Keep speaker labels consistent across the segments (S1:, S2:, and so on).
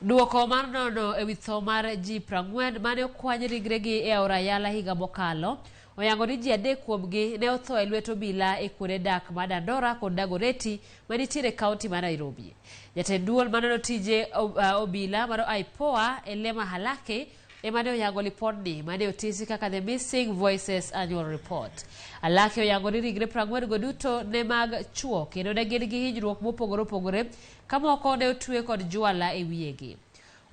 S1: Duoko mar nono ewi tho mar ji 40 mane okwany ringregi e aora Yala higa mokalo oyango ni ji 3 kuomgi ne otho e lwet obila e kuonde dak ma Dandora kod Dagoretti manitiere e kaunti ma Nairobi. Jatend duol manono tije obila mar IPOA Elema Halake ema ne oyango lipodni mane otisi kaka The Missing Voices Annual Report. Halake oyango ni ringre 40 go duto ne mag chuo kendo ne gin gi hinyruok mopogore opogore ka moko ne otwe kod jwala e wiyegi.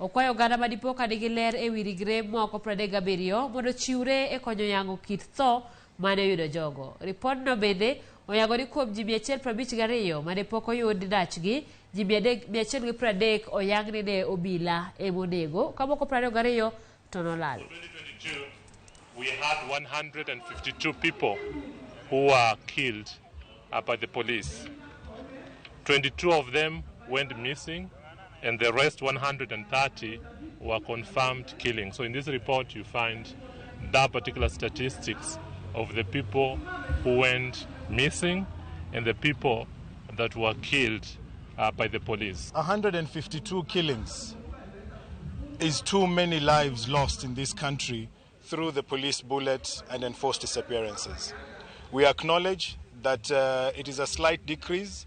S1: Okwayo oganda ma dipo ka nigi ler e wi ringre moko 37 mondo ochiwre e konyo yango kit tho mane oyudo jogo. Ripodno bende oyango ni kuom ji 152 mane pok oyud dachgi, ji 130 oyang ni ne obila emonego, ka moko 22 to nolal.
S2: 2022, we had 152 people who were killed by the police. 22 of them went missing, and the rest 130 were confirmed killings. So in this report you find that particular statistics of the people who went missing and the people that were killed by the police.
S3: 152 killings is too many lives lost in this country through the police bullet and enforced disappearances. We acknowledge that it is a slight decrease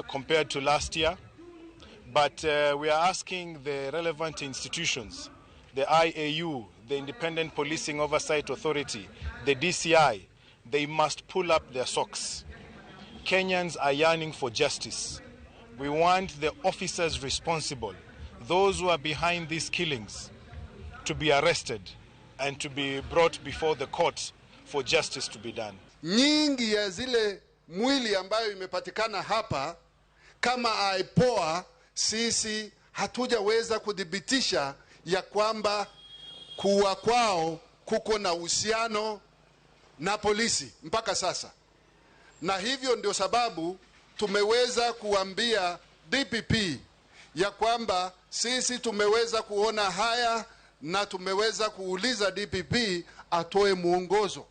S3: compared to last year, but we are asking the relevant institutions, the IAU, the Independent Policing Oversight Authority, the DCI, they must pull up their socks. Kenyans are yearning for justice. We want the officers responsible, those who are behind these killings, to be arrested and to be brought before the court for justice to be done.
S4: Nyingi ya zile mwili ambayo imepatikana hapa kama IPOA, sisi hatujaweza kudhibitisha ya kwamba kuwa kwao kuko na uhusiano na polisi mpaka sasa, na hivyo ndio sababu tumeweza kuambia DPP ya kwamba sisi tumeweza kuona haya na tumeweza kuuliza DPP atoe mwongozo.